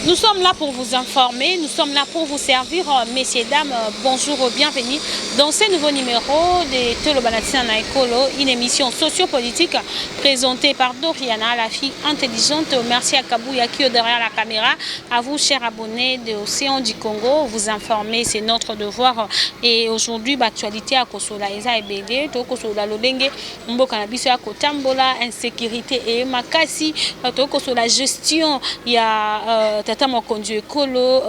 Nous sommes là pour vous informer, nous sommes là pour vous servir. Messieurs, dames, bonjour, bienvenue dans ce nouveau numéro de Toloba na Tina na Ekolo, une émission sociopolitique présentée par Doriana, la fille intelligente. Merci à Kabouya qui est derrière la caméra. À vous, chers abonnés de Océan du Congo, vous informer, c'est notre devoir. Et aujourd'hui, l'actualité ya kosolola eza ebele, tokosolola lolenge mboka na biso ya kotambola, insécurité et makasi, tokosolola gestion ya tata mokonzi ekolo,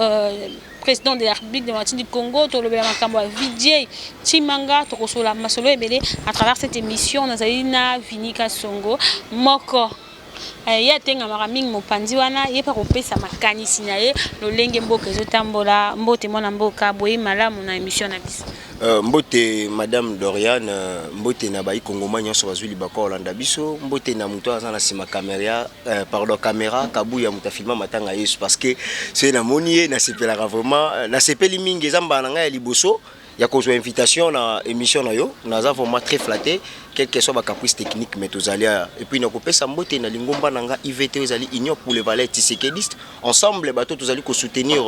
président de la République démocratique du Congo. Tolobela makambo ya VJ Chimanga, tokosolola masolo ebele à travers cette émission. Nazali na Vinika Songo moko, ye atengamaka mingi mopanzi wana, ye mpe kopesa makanisi na ye lolenge mboka ezotambola. Mbote mwana mboka, boye malamu na émission na biso. Mbote madame Doriane, mbote na bai kongoma nyonso bazwi libaka kolanda biso, mbote na moto aza na nsima caméra, pardon, caméra, Kabuya, moto afilma matanga Yesu, parce que soki namoni ye nasepelaka vraiment, nasepeli mingi. Eza mbala na ngai ya liboso ya kozwa invitation na émission na yo, naza vraiment très flatté, quel que soit bacaprice technique, mais tozali. Et puis nakopesa mbote na lingomba na nga IVT, oyo ezali Union pour les valeurs tshisekediste ensemble. Bato tozali kosoutenir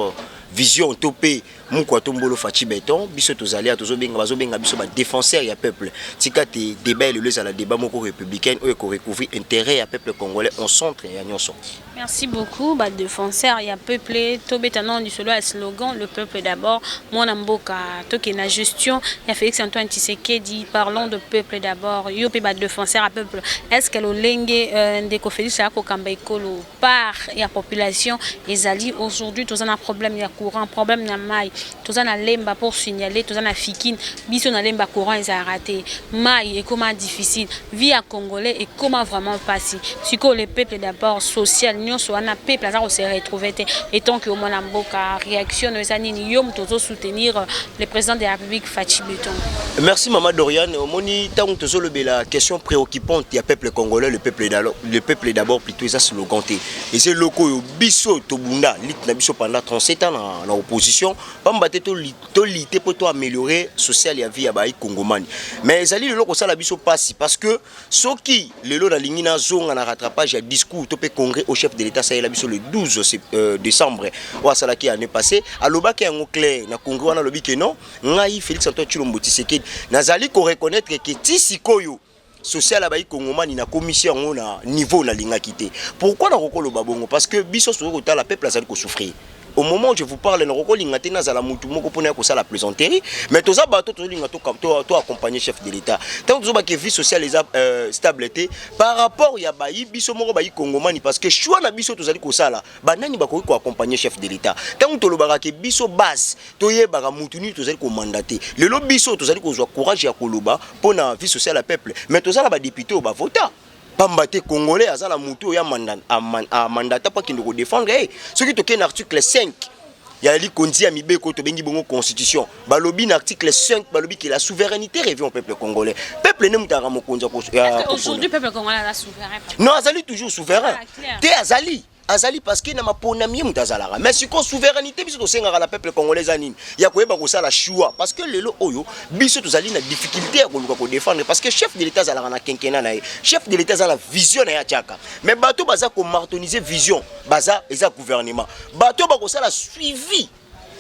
vision to mpe mokwa to mbolo Fatshi Béton. Biso tozali ya tozobenga, bazobenga biso badéfenseur ya peuple. Tika te débat elelo ezala débat moko républicaine oyo ekorecouvrir intérêt ya peuple congolais en centre ya nyonso. Merci beaucoup, badéfenseur ya peuple. Tobeta nano lisolo ya slogan "Le peuple d'abord". Mwana mboka, tokende na gestion ya Félix Antoine Tshisekedi. Parlons de peuple d'abord. Yo mpe badéfenseur ya peuple, est ce que lolenge ndeko Félix akokamba ekolo, part ya population ezali? Aujourd'hui toza na problème ya courant, problème na mai. Toza na Lemba, pour signaler, toza na Fikine. Biso na Lemba, courant ezalaka te, mai ekoma difficile, vie ya congolais ekoma vraiment mpasi. Sikoyo, le peuple d'abord, social nyonso wana, peuple aza kose retrouver te. Etant que omwana mboka, réaction no eza nini, yo moto ozosoutenir le président de la République Fatshi Béton? Merci mama Doriane. Omoni, ntango tozolobela question préoccupante ya peuple congolais, le peuple d'abord, le peuple d'abord plutôt, eza slogan te, eza eloko oyo biso tobunda, lutte na biso pendant 37 ans na opposition, pamba te tolutter mpo toaméliorer social ya vie ya bai kongomani. Mais ezali lelo kosala biso mpasi, parce que soki lelo nalingi nazonga na rattrapage ya discours to mpe congrès au chef de l'État asalela biso le 12 décembre oyo asalaki année passée, alobaki yango clair na congrès wana. Alobi ke non, ngai Félix Antoine Tshilombo Tshisekedi nazali koreconnaître ke ti sikoyo social ya bai kongomani nakomisi yango na niveau nalingaki te. Pourquoi nakokoloba bongo? Parce que biso soki kotala, peuple azali kosouffrir. Au moment où je vous parle, nakokolinga te nazala mutu moko mpona ya kosala plaisanterie, mais toza bato tozolinga to accompagner chef de l'État. Ntango tozobake vie sociale eza stable te par rapport ya bayi biso moko bayi kongomani, parce que choix na biso tozali kosala, banani bakoki koaccompagner chef de l'État? Ntango tolobaka ke biso base toyebaka mutu nini tozali komandater, lelo biso tozali kozwa courage ya koloba mpo na vie sociale ya peuple, mais tozala badéputé oyo bavota, pamba te congolais aza na mutu oyo amandata mpo akende kodéfendre ye. Soki tokei na article 5 ya likonzi ya mibeko tobengi bongo constitution, balobi na article 5, balobi ke la souveraineté revient au peuple congolais. Peuple nde moto aka mokonzi. Aujourd'hui, peuple congolais aza souverain? Non, azali toujours souverain te. Azali parce que na maponami ye moto azalaka. Mais sikoyo souveraineté biso tosengaka na peuple congolais eza nini? Ya koyeba kosala choix, parce que lelo oyo biso tozali na difficulté ya koluka kodéfendre, parce que chef de l'État azalaka na quinquennat na ye, chef de l'État aza na vision na ye atiaka, mais bato baza komartoniser vision baza eza gouvernement. Bato bakosala suivi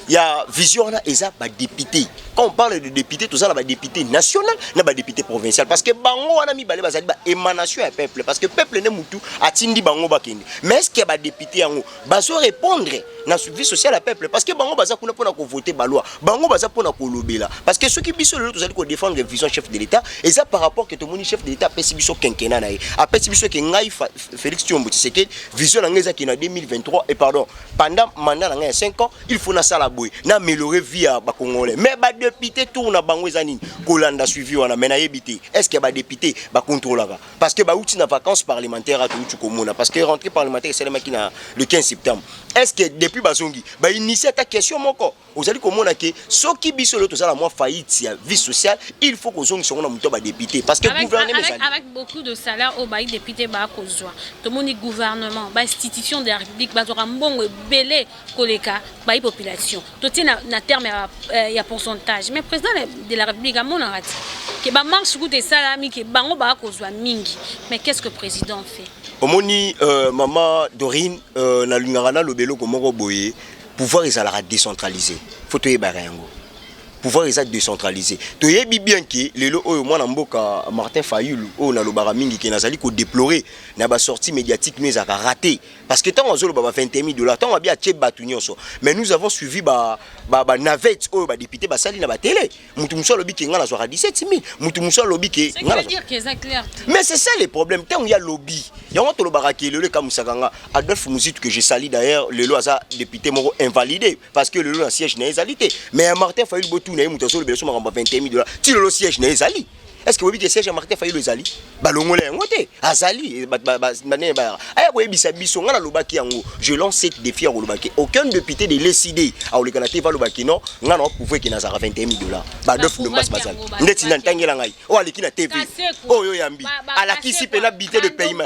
ya vision wana eza badéputé. Quand on parle de député, toza na badéputé national na badéputé provincial, parce que bango wana mibale bazali baémanation ya peuple, parce que peuple nde mutu atindi bango bakende. Mais est ce que badéputé yango bazo répondre na vie sociale ya peuple? Parce que bango baza kuna mpona kovote baloi, bango baza mpona kolobela. Parce que soki biso lelo tozali kodéfendre vision chef de l'État, eza par rapport ke tomoni chef de l'État apesi biso quinquennat na ye, apesi biso ke ngai Félix Tshilombo Tshisekedi, vision na ngai ezaki na 2023 et pardon, pendant mandat na ngai ya 5 ans, il faut nasala boye, na améliorer vie ya bacongolais. Mais badéputé, tour na bango eza nini? Kolanda suivi wana. Mais nayebi te, est ce que badéputé bacontrôlaka? Parce que bauti na vacances parlementaire, atouti komona, parce que rentrée parlementaire esalemaki na le 15 septembre. Est ce que depuis bazongi bainitie ata question moko? Ozali komona ke soki biso lelo tozala mwa faillite ya vie sociale, il faut kozongisa yango na moto ya badéputé, parce que avec, gouvernement avec, ezali avec beaucoup de salaire oyo bayi député bakozwa, tomoni gouvernement, bainstitution de la République bazwaka mbongo ebele koleka bayi population. Totie na terme ya pourcentage, mais président de la République amonaka ti. Ke bamarche kuta esalami, ke bango baya kozwa mingi, mais qu'est ce que président fait? Omoni, mama Dorine, nalingaka naloba eloko moko boye: pouvoir ezalaka décentralisé. Faut toyebaka yango, pouvoir eza décentralisé. Toyebi bien ke lelo oyo mwana mboka Martin Fayulu, oyo nalobaka mingi ke nazali kodéplorer na basortie médiatique no ezalaka raté, parce que ntango azoloba ba 21 000 $, ntango abi atie bato nyonso, mais nous avons suivi banavette oyo badéputé basali na batele. Mutu mosusu alobi ke nga nazwaka 17 000, mutu mosusu alobi ke Mais c'est ça le problème. Ntango ya lobi yango, tolobaka ke lelo ekamusaka nga Adolphe Muzitu, que je sali d'ailleurs, lelo aza député moko invalidé, parce que lelo na siège na ye ezali te. Mais ya Martin Fayulu, botuna ye, moto azolobela so makambo ya 21 000 $, ti lelo siège na ye ezali. Est ce que oyebi ke siège ya Martin Fayulu ezali? Balongola yango te, azali. Aya koyebisa biso. Ngai nalobaki yango, je lance cette défi ya kolobaki: aucun député de l'ECiDé akoleka na te valobaki non, ngai na prouve ke nazalaka 21 000 $. Baadolphe Ndombasi bazali ndeti na ntangela ngai oyo aleki na TV oyo oyambi, alakisi mpena bulletin de paiement.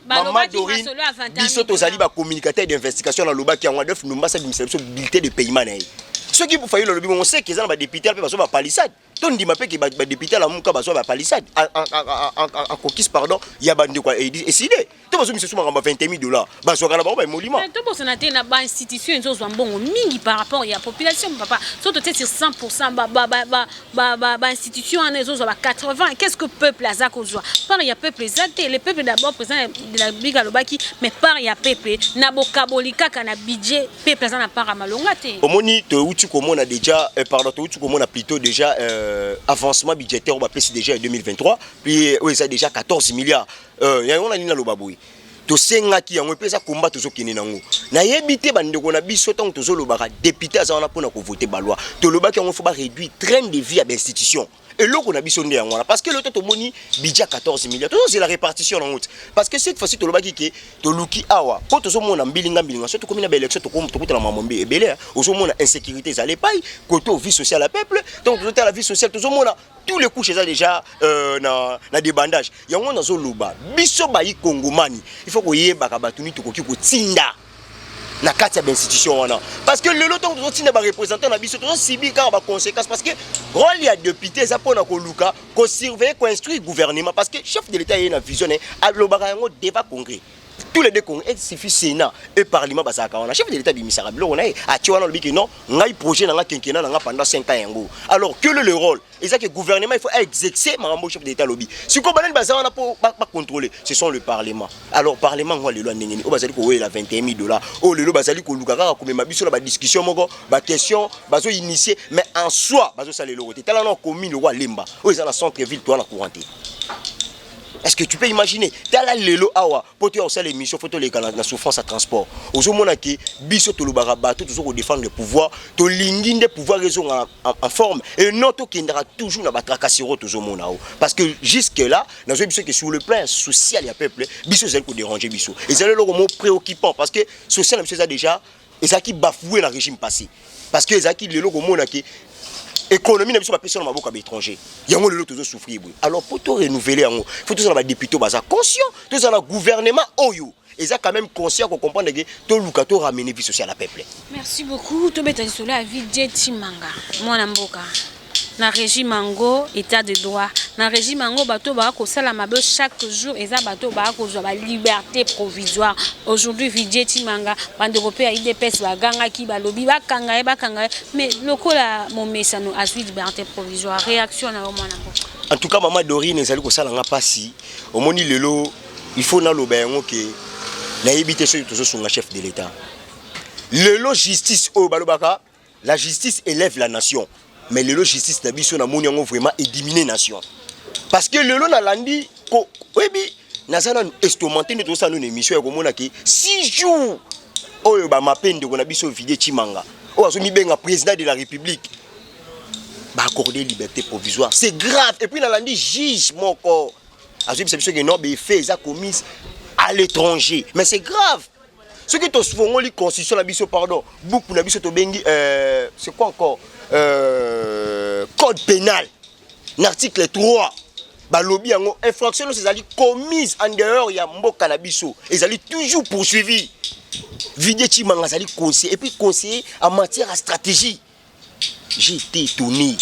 Mama Dorine, biso tozali bacommunicateur d'investigation. Nalobaki yango, Adolphe Ndombasi abimisa biso bulletin de paiement na ye. Soki Fayulu alobi bongo, seke eza na badéputé mpe bazwa bapalissade. Tondima mpe ke badéputé Lamuka bazwa bapalissade en kokis, pardon, ya bandeko ECiDé to bazomisa so makambo ya 21 000 $, bazwaka na bango baemolima. Tobosana te, na bainstitution ezozwa mbongo mingi par rapport ya population, papa. So totie sur 100, bainstitution wana ezozwa ba 80. Qu'est ce que peuple aza kozwa? Part ya peuple eza te. Le peuple d'abord, président de la République alobaki, mais part ya peuple na bokaboli kaka na budget, peuple aza na part ya malonga te. Omoni, touti komona déjà, pardon, touti komona plutôt déjà avancement budgétaire oyo bapesi déjà ya 2023, puis oyo eza déjà 14 milliards. Yango na nini naloba boye? Tosengaki yango mpe eza komba tozokende nango. Nayebi te, bandeko na biso, ntango tozolobaka député aza wana mpona kovote baloi, tolobaki yango, faut baréduire train de vie ya bainstitution. Eloko na biso nde yango wana, parce que lelo to tomoni budget ya 14 milliards, tozozela répartition nango te, parce que cette fois-ci tolobaki ke toluki awa mpo tozomona mbilinga mbilinga. So tokomi na baélection, tokutana mambo mbe ebele. Ozomona insécurité ezala epai côté vie sociale ya peuple. Donc tozotala vie sociale, tozomona tous les couches eza déjà na débandage. Yango nazoloba, biso bayi Kongomani, il faut koyebaka bato nini tokoki kotinda na kati ya bainstitution wana, parce que lelo ntango tozotinda bareprésentant na biso, tozosubir kaka baconséquence, parce que rôle ya député eza mpona koluka kosurveiller, koinstruire gouvernement, parce que chef de l'État ye na vision alobaka yango devant congrès, tous les deux congrès, il suffit Sénat et Parlement bazalaka wana. Chef de l'État abimisaka biloko na ye, atie wana, alobi ke non, ngai projet na nga quinquennat na nga pendant 5 ans yango. Alors quel est le rôle? Eza ke gouvernement, il faut exercer makambo chef de l'État alobi. Sikoyo banani baza wana mpo bacontrôler? Ce sont le Parlement. Alors Parlement ngo lelo ya ndenge nini oyo bazali kowela 21 000 $, oyo lelo bazali koluka kaka komema biso na badiscussion moko, baquestion bazoinitie, mais en soi bazosala eloko te? Tala na commune lokwa Lemba oyo eza na centre ville, toa na courant te. Est-ce que tu peux imaginer? Tala lelo awa, po toya kosala émission, faut toleka na souffrance ya transport. Ozomona ke biso tolobaka bato tozo kodéfendre le pouvoir, tolingi nde pouvoir ezonga en forme et non tokendaka toujours na batracasserie oyo tozomona o. Parce que jusque là nazoyebi biso ke sur le plan social ya peuple, biso ezali kodéranger biso, ezali eloko mo préoccupant, parce que social na biso eza déjà ezalaki bafoué na régime passé, parce que ezalaki lelo komona ke économie na biso bapesi na maboko ya baétranger. Yango lelo tozosouffrir boye. Alors po to renouveler yango, faut tozala badéputé baza conscient, tozala gouvernement oyo eza quand même conscient kocomprendre ke toluka toramener vie sociale ya peuple. Merci beaucoup. Tobeta lisolo ya Vidiye Tshimanga, mwana mboka. Na régime yango, état de droit, na régime yango, bato baya kosala mabe chaque jour, eza bato baya kozwa baliberté provisoire. Aujourd'hui Vidiye Tshimanga, bandeko mpe ya UDPS bagangaki, balobi bakanga ye, bakanga ye, mais lokola momesano azwi liberté provisoire. Réaction na yo, mwana mboka? En tout cas, mama Dorine, ezali kosala nga mpasi. Omoni lelo, il faut naloba yango ke nayebi te soki tozosunga chef de l'État. Lelo justice oyo balobaka, la justice élève la nation, mais lelo justice na biso, namoni yango vraiment ediminuer nation, parce que lelo nalandi, oyebi, naza nanu estomaqué nde tozosala nano émission ya komona ke 6 jours oyo bamape ndeko na biso Vidiye Tshimanga, oyo azomibenga président de la République, baaccorde liberté provisoire. C'est grave. Et puis nalandi juge moko azoyebisa biso ke non, bafaits eza commise à l'étranger. Mais c'est grave. Soki tofongoli constitution na biso, pardon, buku na biso tobengi, c'est quoi encore, code pénal, na article 3 balobi yango: infraction nyonso ezali commise en dehors ya mboka na biso ezali toujours poursuivi. Vidiye Tshimanga azali conseiller, et puis conseiller en matière ya stratégie. J'ai été étonné.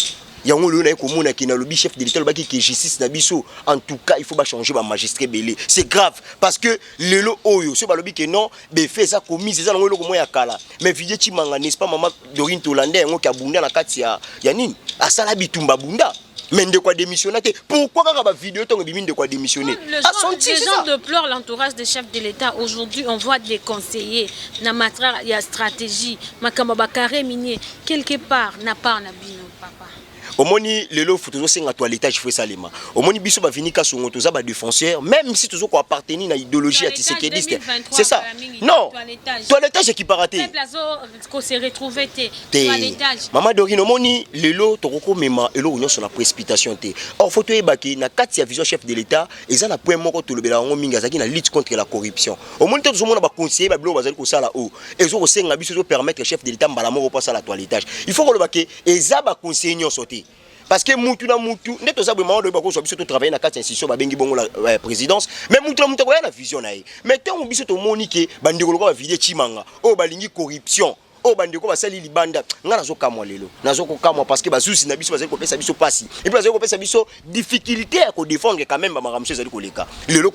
Yango lelo naye komona ke nalobi chef de l'État alobaki ke justice na biso, en tout cas il faut bachanger bamagistrat ebele. C'est grave, parce que lelo oyo soki balobi ke non, befe eza commise, eza nango eloko moko ya kala. Mais Vidiye Tshimanga, n'est-ce pas, mama Dorine, tolanda yango ke abunda na kati ya nini, asala bitumba, bunda, mais ndeko adémissionner te. Pourquoi kaka bavideo ntongo ebimi, ndeko adémissionner? Les gens déplorent l'entourage des chefs de l'État. Aujourd'hui, on voit des conseillers na matière ya stratégie, makambo bacarré minier quelque part na part na bino, papa. Omoni, lelo fu tozosenga toilettage fo esalema. Omoni, biso bavini Kasongo toza badéfenseur, même si tozo koappartenir na idéologie ya tshisekediste, c'est ça. Non, toilettage ekipaka te. Te, mama Dorine. Omoni, lelo tokokomema eloko nyonso na précipitation te. Or fo toyebaki na kati ya vision chef de l'État eza na point moko tolobela yango mingi, azalaki na lutte contre la corruption. Omoni te, tozomona baconseiller, babiloko bazali kosala oyo ezokosenga biso, ezopermettre chef de l'État mbala moko mpo asala toilettage. Il faut koloba ke eza baconseiller nyonso te, parce que mutu na mutu nde toza boye. Mama, doyeba kozwa biso totravaille na kati ya institution babengi bongo la présidence, mais mutu na mutu akoya na vision na ye. Mais ntango biso tomoni ke bandeko lokola bavidiye Tshimanga oyo balingi corruption, oyo bandeko basali libanda, ngai nazokamwa lelo, nazokokamwa, parce que bazuzi na biso bazali kopesa biso pasi et puis bazali kopesa biso difficulté ya kodéfendre quand même bamakambo mosusu ezali koleka lelo.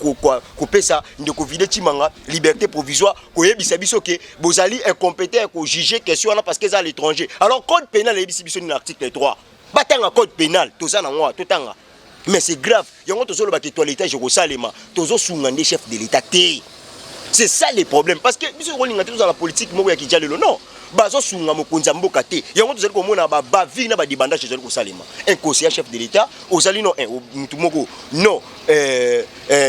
Kopesa ndeko Vidiye Tshimanga liberté provisoire, koyebisa biso ke bozali incompétent ya kojuge question wana parce que eza à l'étranger, alors code pénal eyebisi biso nini? Article 3, batanga code pénal, toza nango, totanga. Mais c'est grave. Yango tozolobaka toilettage ekosalema, tozosunga nde chef de l'État te. C'est ça le problème, parce que biso kolinga te tozala politique moko ya kija lelo. Non, bazosunga mokonzi ya mboka te. Yango tozali komona babavire na badébandage ezali kosalema. Un conseiller chef de l'État ozali no mutu moko non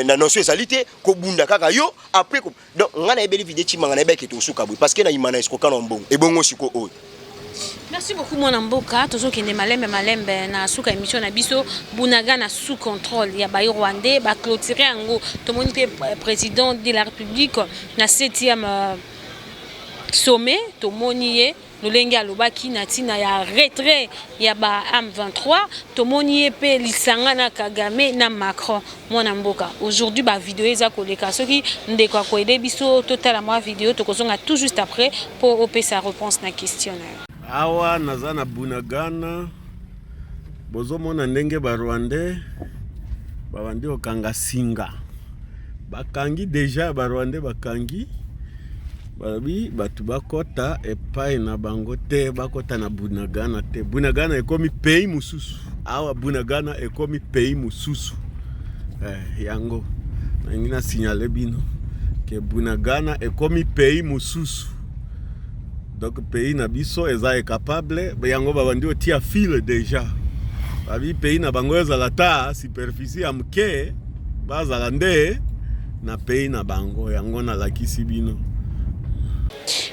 na notion ezali te, kobunda kaka yo après. Donc ngai nayebeli Vidiye Tshimanga, nayebaki tosuka boye, parce que na yima na esikoka na mbongo ebongo siko oyo. Merci beaucoup, mwana mboka. Tozokende malembe malembe na suka émission na biso. Bunagana sous contrôle ya bayi rwandais, baclôture yango. Tomoni mpe président de la République na 7e sommet, tomoni ye lolenge alobaki na ntina ya retrait ya ba M23. Tomoni ye mpe lisanga na Kagame na Macron. Mwana mboka, aujourd'hui bavideo eza koleka, soki ndeko akoyede biso totala mwa video, tokozonga tout juste après mpo opesa réponse na question na yo. Awa naza na Bunagana. Bozomona ndenge barwandais babandi kokanga singa. Bakangi déjà, barwandais bakangi, balobi bato bakɔta epai na bango te, bakɔta na Bunagana te. Bunagana ekomi pays mosusu. Awa Bunagana ekomi pays mosusu. Yango nalingi na signale bino ke Bunagana ekomi pays mosusu. Donc pays na biso eza incapable. Yango babandi otia file déjà, babi pays na bango ezala ta superficie ya moke, bazala nde na pays na bango. Yango nalakisi bino.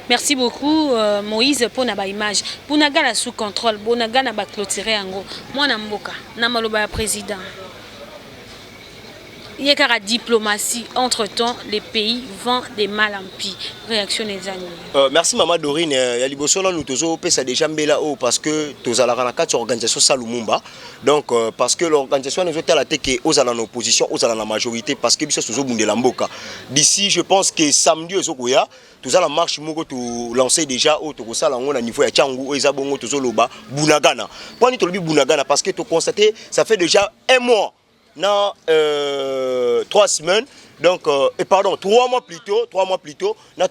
Merci beaucoup, Moïse, mpona baimage. Bunagana sous contrôle, Bunagana baclôture yango. Mwana mboka, na maloba ya président ye kaka diplomatie, entre temps les pays vont de mal en pis. Réaction eza nini? Merci, mama Dorine. Ya liboso nanu, tozopesa déjà mbela oyo parce que tozalaka na kati ya organisation Salumumba. Donc parce que l'organisation wana ezotala te ke ozala na opposition, ozala na majorité, parce que biso tozobundela mboka. D'ici, je pense que samedi ezokoya, toza na marche moko tolance déjà oyo tokosala yango na niveau ya Tshangu. Oyo eza bongo tozoloba Bunagana. Mponi tolobi Bunagana? Parce que toconstate, ça fait déjà un mois na 3 semaines, donc et pardon, 3 mois plutôt, 3 mois plutôt, na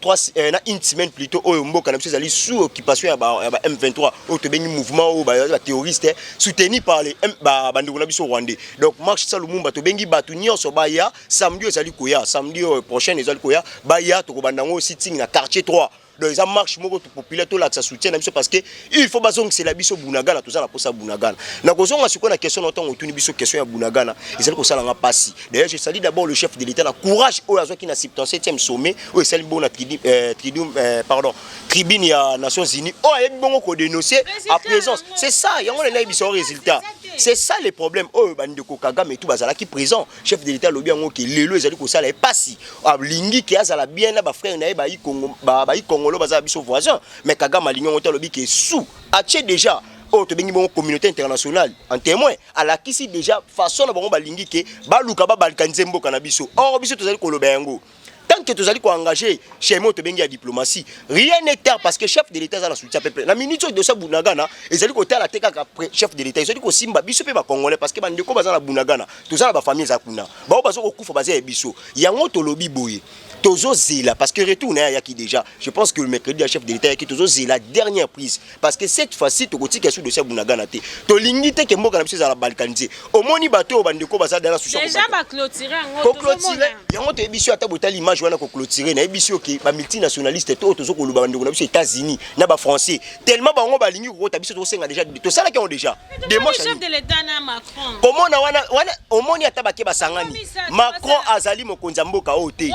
une semaine plutôt, oyo mboka na biso ezali sous occupation ya ba M23, oyo tobengi mouvement oyo baterroriste soutenu par les bandeko na biso rwandais. Donc marche Salumumba, tobengi bato nyonso baya samedi oyo ezali koya, samedi oyo prochaine ezali koya, baya. Tokobanda yango sitting na quartier 3. Donc eza marche moko populaire, tolakisa soutien na biso, parce que il faut bazongisela biso Bunagana. Toza na posa Bunagana. Na kozonga sikoyo na question na ntango otuni biso question ya Bunagana, ezali kosalanga mpasi. D'ailleurs, je salue d'abord le chef de l'État na courage oyo azwaki na 77e sommet oyo esali bongo na tribune, pardon, tribune ya Nations Unies, oyo ayebi bongo kodénoncer à présence. C'est ça, yango na nayebi biso résultat. C'est ça le problème. Oyo bandeko Kagame et tout bazalaki présent, chef de l'État alobi yango ke lelo ezali kosala epasi, alingi ke azala bien na bafrère na ye bayi Kongolo, bazala biso voisin. Mais Kagame alingi yango te. Alobi ke sous atie déjà oyo tobengi bongo communauté internationale en témoin, alakisi déjà façon na bango balingi ke baluka babalika nze mboka na biso. Or biso tozali koloba yango. Tant que tozali koengage chemin oyo tobengi ya diplomatie, rien n'est tard, parce que chef de l'État aza na soutien peuple. Na minute oyo, dossier Bunagana ezali kotala te kaka chef de l'État, ezali kosimba biso mpe Bacongolais, parce que bandeko baza na Bunagana, toza na bafamille eza kuna, bao baza kokufa, baza ya biso. Yango tolobi boye, tozozela, parce que retour na ye ayaki déjà, je pense que le mercredi ya chef de l'État ayaki. Tozozela dernière prise, parce que cette fois-ci tokotika su dossier ya Bunagana te. Tolingi te ke mboka na biso ezala balkanisé. Omoni bato oyo, bandeko baza dana susu. Déjà baclôturer yango. Koclôturer yango, toyebi so ata botali image wana. Koclôturer, nayebi so ke bamultinationaliste to oyo tozokoloba, bandeko na biso États-Unis na Bafrançais, tellement bango balingi kokota biso. Tokosenga déjà, tosalaki yango déjà. Chef de l'État na Macron. Komona wana wana, omoni ata bake basangani, Macron azali mokonzi ya mboka oyo te.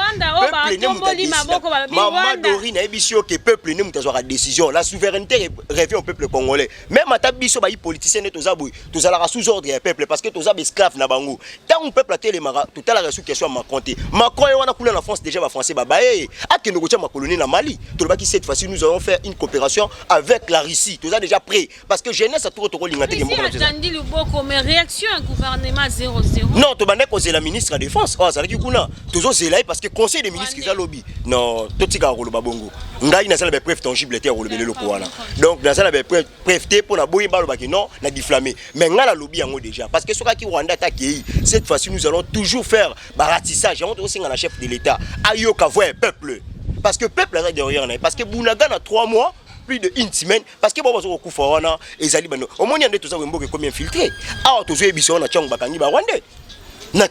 Mama Dori, nayebi si yo ke peuple nde moto azwaka décision. La souveraineté revient au peuple congolais. Même ata biso bayi politicien nde toza boye, tozalaka sous ordre ya peuple, parce que toza baesclave na bango. Ntango peuple atelemaka, totalaka su question ya Macron te. Macron ye wana kuna na France déjà, Bafrançais babaye, akende kotia makoloni na Mali. Tolobaki, cette fois-ci nous allons faire une coopération avec la Russie. Toza déjà prêt, parce que jeunesse atoko tokolinga te. Atandi loboko, mais réaction ya gouvernement 00. Non, tobandaki kozela ministre ya Défense oyo azalaki kuna. Tozozela ye parce que conseil des ministres eza lobi. Non, totikaka koloba bongo. Ngai naza na bapreuve tangible te ya kolobela eloko wana. Donc naza na bapreuve te mpo na boye balobaki non na diffamé, mais ngai nalobi yango déjà, parce que soki aki Rwanda ata akei, cette fois-ci nous allons toujours faire baratissage. Yango tokosenga na chef de l'État ayoka voix ya peuple, parce que peuple aza derrière na ye, parce que Bunagana 3 mois, plus de une semaine, parce que bao baza kokufa wana ezali bano. Omoni nde toza boye, mboka ekomi infiltré. Awa tozoyebisa wana ntango bakangi Barwandais na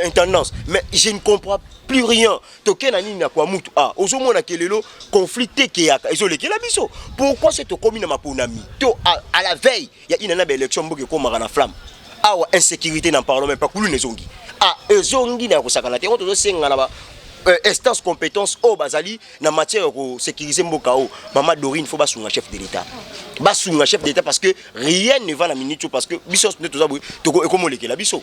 intendance, mais je ne comprends plus rien. Toke na nini na kwa mutu? Ah, ozomona ke lelo conflit te keyaka ezolekela biso. Pourquoi se tokomi na maponami to à la veille ya ina na baélection, mboka ekomaka na flamme? Awa insécurité, n'en parlons même pas. Kuluna ezongi, ah, ezongi na kosakana te. Yango tozosenga na ba instance compétence oyo bazali na matière ya kosécuriser mboka oyo, mama Dorine, faut basunga chef de l'État, basunga chef de l'État, parce que rien ne va na minute oyo, parce que biso nde toza boye, ekomolekela biso,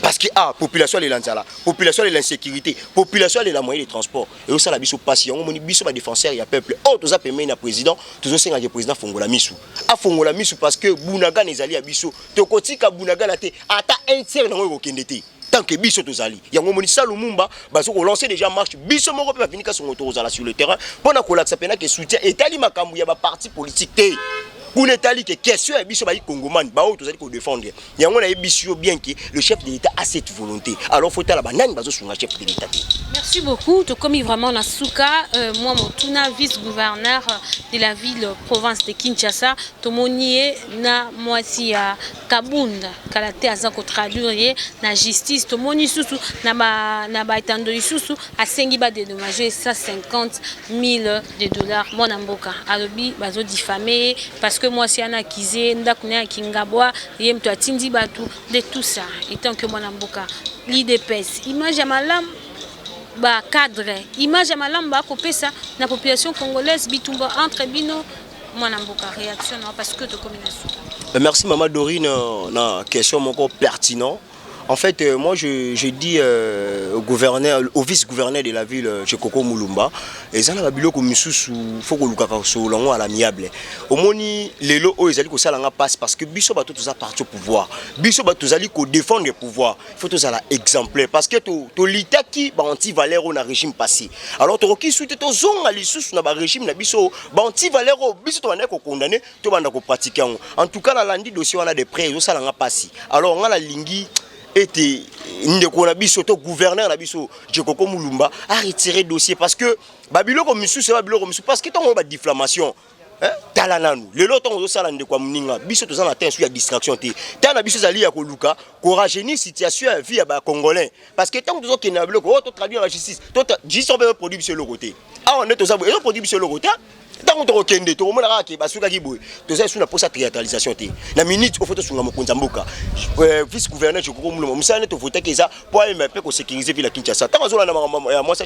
parce que ah, population alela nzala, population alela insécurité, population alela moyen de transport, ezosala biso pasi. Yango moni biso badéfenseur ya peuple oyo toza pembeni na président, tozosengaka président afongola misu, afongola misu, parce que Bunagana ezali ya biso. Tokotika Bunagana te, ata un tiers nango ekokende te tant que biso tozali. Yango moni Salumumba bazo kolancer déjà marche. Biso moko mpe bafinika songo, tokozala sur le terrain mpona kolakisa mpena ke soutien etali makambo ya baparti politique te. Kuna etali ke question ya biso bayi Kongomani, baoyo tozali kodéfendre. Yango nayebisi yo bien ke le chef de l'État a cette volonté. Alors faut tala banani bazosunga chef de l'État te. Merci beaucoup. Tokomi vraiment na suka. Moi motuna, vice gouverneur de la ville province de Kinshasa, tomoni ye na mwasi ya Kabunda kala te, aza kotraduire ye na justice. Tomoni lisusu na baetando lisusu asengi badédommage 150 000 de dollars. Mwana mboka alobi bazodifame ye parce que mwasi wana akize ndako na ye akingabwa, ye moto atindi bato de tout ça. Etant que mwana mboka, l'UDPS, image ya malamu, bacadre, image ya malamu bakopesa na population congolaise, bitumba entre bino, mwana mboka, réaction na, parce que tokomi na suka? Merci mama Dorine na question moko pertinent. En fait, moi je dis au gouverneur, au vice-gouverneur de la ville, Jekoko Mulumba, eza na babiloko misusu faut kolukaka kosolola yango à l'amiable. Omoni lelo oyo ezali kosala nga passe, parce que biso bato toza parti au pouvoir, biso bato tozali kodéfendre pouvoir, il faut tozala exemplaire, parce que tolitaki ba-antivaleur oyo na régime passé. Alors tokoki su te tozonga lisusu na barégime na biso, ba-antivaleur oyo biso tobandaki kokondamner, tobanda kopratike yango. En tout cas, nalandi dossier wana de près, ezosala nga pasi. Alors nga nalingi ete ndeko na biso to gouverneur na biso Jekoko Mulumba a retirer dossier, parce que babiloko misusu, babiloko misusu, parce que ntango badifamation, tala nanu lelo ntango ozosala ndeko ya moninga. Biso toza na temps ya distraction te. Tala na biso ezali ya koluka korajeunir situation ya vie ya Bacongolais, parce que ntango tozokende na biloko oyo totraduire na justice, justice mpe eproduit biso eloko te. Awa nde toza boye, ezoproduit biso eloko te. Ntango tokokende, tokomona kaka ke basukaki boye. Toza esu na posa théâtralisation te. Na minute ofo tosunga mokonzi ya mboka, vice gouverneur Jekoko Mulumba. Mosala nde tovotaki eza po ayema mpe kosécuriser ville ya Kinshasa. Ntango azolanda makambo ya mwasi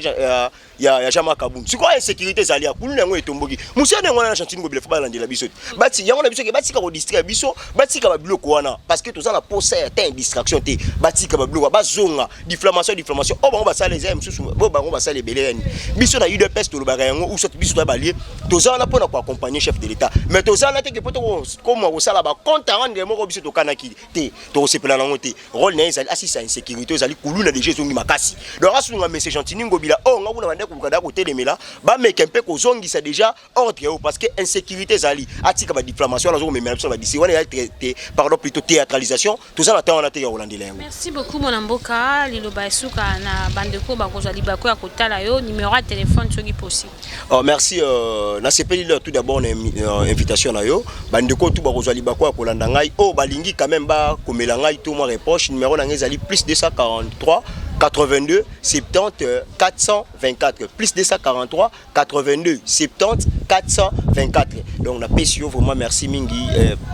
ya Jean-Marc Kabund, sikoyo insécurité ezali ya kuluna, yango etomboki. Mosala yango wana na Gentiny Ngobila, faut balandela biso te. Bati yango na biso ke batika kodistraire biso, batika babiloko wana, parce que toza na posa ya temps ya distraction te. Batika babiloko, bazonga diffamation, diffamation oyo bango basala eza ya mosusu, oyo bango basala ebele. Yani biso na UDPS tolobaka yango, ou soit biso toya balie. Toza wana mpona koaccompagner chef de l'État, mais toza wana te ke mpo tokoma kosala bacompte à rendre moko. Biso tokanaki te, tokosepela nango te. Rôle na ye ezali asisa insécurité. Ezali kuluna déjà ezongi makasi, donc asunga monsieur Gentini Ngobila oyo nga kuna bande koluka da kotelemela, bameka mpe kozongisa déjà ordre oyo, parce que insécurité ezali. Atika badifamation wana, azokomemela biso na badisi wana, ezali te, pardon, plutôt théâtralisation. Toza na temps wana te ya kolandela yango. Merci beaucoup, mwana mboka. Liloba esuka na bandeko bakozwa libako ya kotala yo, numéro ya téléphone soki possible. Oh, merci. Nasepeli lelo tout d'abord na invitation na yo. Bandeko tu bakozwa libako ya kolanda ngai, oyo balingi quand même bakomela ngai to mwa reproche, numéro na ngai ezali plus 243 82 70 424, plus 243 82 70 424. Donc napesi yo vraiment merci mingi.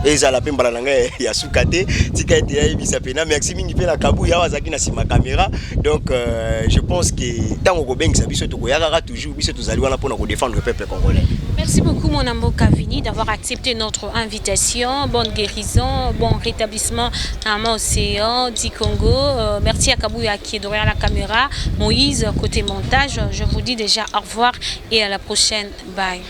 Ezala mpe mbala na ngai ya suka te. Tika ete yayebisa mpena merci mingi mpe na Kabuya awa azalaki na nsima caméra. Donc je pense que ntango kobengisa biso, tokoya kaka toujours. Biso tozali wana mpona kodéfendre peuple congolais. Merci beaucoup, mon amour Cavini, d'avoir accepté notre invitation. Bonne guérison, bon rétablissement à Océan du Congo. Merci à Kabouya qui est derrière la caméra, Moïse côté montage. Je vous dis déjà au revoir et à la prochaine. Bye.